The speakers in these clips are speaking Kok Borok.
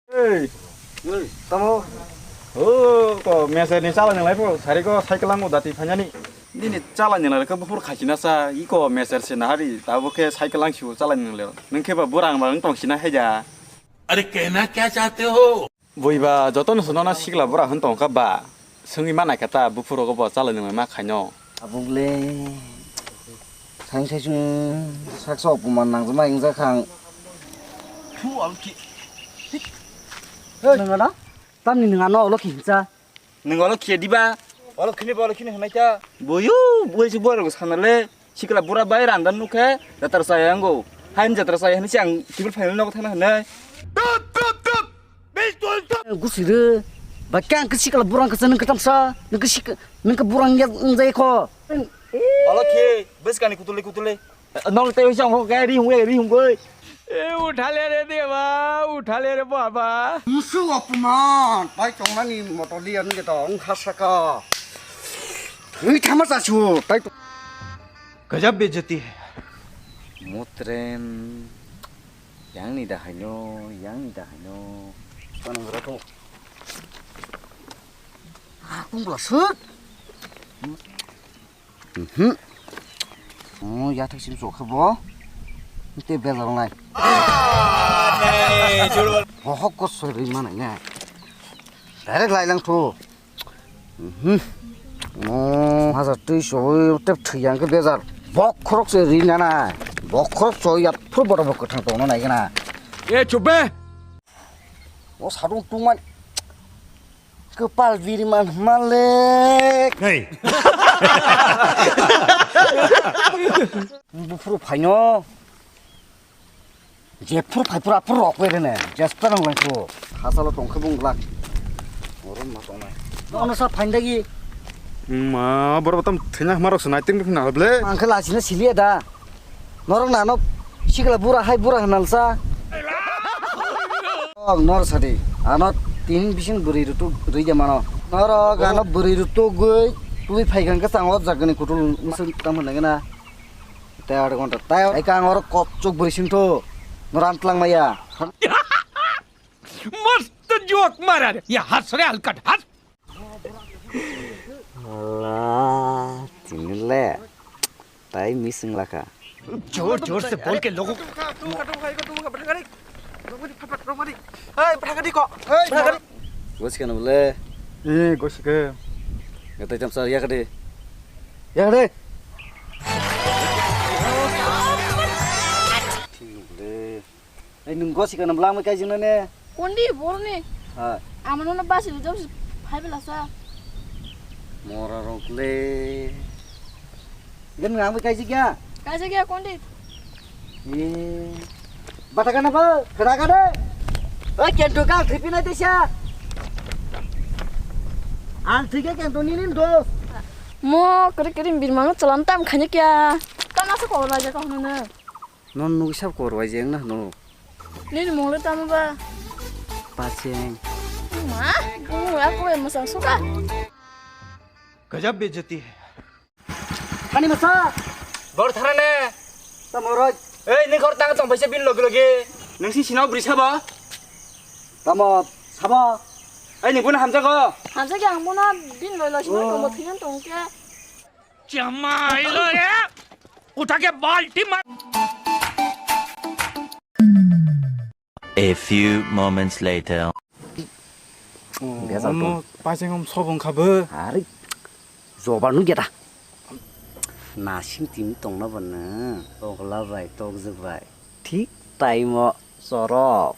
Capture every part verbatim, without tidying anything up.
Ei, tamo? O, ko meser ni chala ni lai pho, sari ko cycle ang dati phanyani. Nini chala ni lai ko buphur khachi na sa, i ko meser se nahari, tabo khe cycle ang siu chala ni lai. Nung khe ba burang ba nung tong sina heja. अरे कहना क्या चाहते हो? Bui ba joto no sono na sikla bura hwn tong kha ba. Sungwi manai kha ta, buphuru go bo chalai nwnglai ma khaino. Abuk le, saing saisung saksa opuman nangjama ingjak kha ang. Thu alki. Hey. Nwngo no? Tamni nwnga no olo khinsa? Nwngo olo khiya diba? Olo khini ba olo khini hwnai ta. Boyo, bui si boro sana le. Sikla bura bai randa nukhe jatra chaya ango. Hain jatra chaya hwnwi se ang tibul phainani nogo thangna hwnwi. Gusire, ba khe ang khe sikla bura ang khe nung khe tamsa, nung khe sik-, nung khe bura ang ya, ang jai kho. Olo khe, bwskani kutuli kutuli. Nol tei hwisa ang khe ri hung ri hung goi. ए उठा ले रे देवा, उठा ले रे बाबा। Musu opuman, pai tongnani motor liya nung khe to, ang khasaka. Ui thama chasu, tai to. गजब बेइज्जती है। Mutrem, yang ni da haino, yang ni da haino. Panang rokho. Ah, kung bla suk. Mhm. Oh, ya thak sim sok bo. Te bela nai. Bohok ko sori mana ne. Direct lai lang thu. Mhm. Oh, hazar tui soi tep thiyang ke bezar. Bok khorok se ri nana. Bok khorok soi ya phur boro bok thang tong nai gana. ए चुप बे। O sadung tungman. Kepal biri man malik. Hey. Buphuru phaino. Jephuru phai pura pura rok bai rene. Jesta nang langkhu. Hasalo tongkhe bung glak. Orom ma tongnai. Ono sa phaindagi. Ma, boro batam thina marok sanai tin na ble. Angkhe lachina siliya da. Norok nano sikla bura hai bura hwnalsa. Ang nor sadi. Ano tinin bising bwrwi rutuk rwi de mano. Norok ano bwrwi rutuk gwi twi phai kang khe chang o jagani kutul musung tam hwnai gana. Tei ar gonta tai ai kang oro kochuk bwrwi singtho. Noran tlang maya. मस्त जोक मारा रे। ये हंस रे हलकट हंस। Hala, tini le tai missing lakha. जोर जोर से बोल के लोगों को। Gosi kana bole? Eh, gosi ke. Gata jam sar ya kade. Ya kade. Tini le. Ei, nwng gosi kana bwlangwi kaijak nane? Kondi borni. Ha. Amano na basi jobsi phai bela sa. Mora rok le. Gan ngam kaijak ya? Kaijak ya kondi. Ye. Bata kana ba? Khara kana? Oi, kento ka thipi na desa. Ang thige kento ninin dos. Mo kere kere birmang chalan tam khanya kya? Tana sa ko na ja ka hunu na. Non nugwi sab kor bai jeng na hwno. Nini munglo tamo ba? Pacheng. Ma, aku aku yang masang suka. गजब बेइज्जती है। Hani masa? Bor tharane. Tamo roi. Ei, ni khor tang tong paisa bin logi logi. Nang si sinau bri sabo? Tamo sabo? Ei, ni bun hamjago. Hamjagi ang bona bin loi loi sima tong bo thinan tong ke. Chamailo re. Uthake balti mar. A few moments later. Bejal tong. Pacheng om sobong kha bo. Ari. Joba nugya da. Nasing tini tongna bana. Tokla bai, tokjwk bai. Thik time o chorok.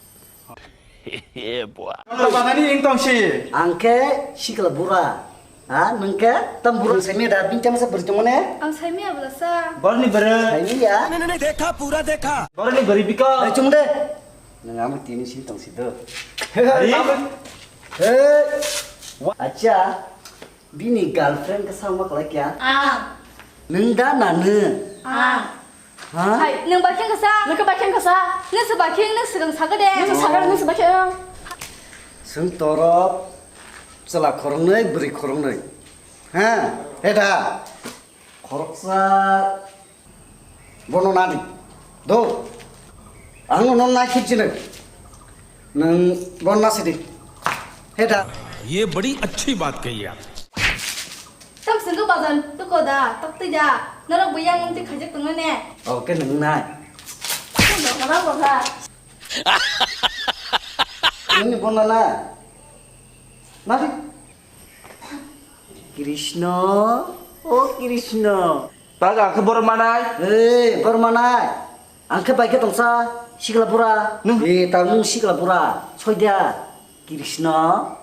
Tamo banani ing tong si. Ang khe sikla bura. Ha, nwng khe tam bura saimya da, bini tamo sa bwrwi tongmani? Ang saimya bwla sa. Borni bwrwi. Saimya. नहीं, नहीं, नहीं, देखा, पूरा देखा। Borni bwrwi biko. Ai, chung de. Nwng amo tini sini tong si do. Hey. Hey. Acha, bini girlfriend ka sa ma kala kya? Ah. Nwng da na nwng? Ah. Ha? Hai, nwng bakheng kasa? Nwng khe bakheng kasa? Nwng se bakheng, nwng swkang sakha de? Nwng se sakha, nwng se bakheng. Swng toro chwla khoroknwi, bwrwi khoroknwi. Ha? He da? Khoroksa bono nadi. Do. Ang no nai khip chini. Nwng bon na sidi. He da. ये बड़ी अच्छी बात कही आप। Tam sengko bazan tuko da, tok twi da. Norok bo yang mung twi khaijak tongna ne. Oke, nwng nai. Nwng ni bon na na. Na di. Krishna, o Krishna. Taga khe bor manai. Ei, bor manai. Ang khe bai khe tongsa sikla bura. Nwng- Ei, ta nwng sikla bura. Soidia. Krishna.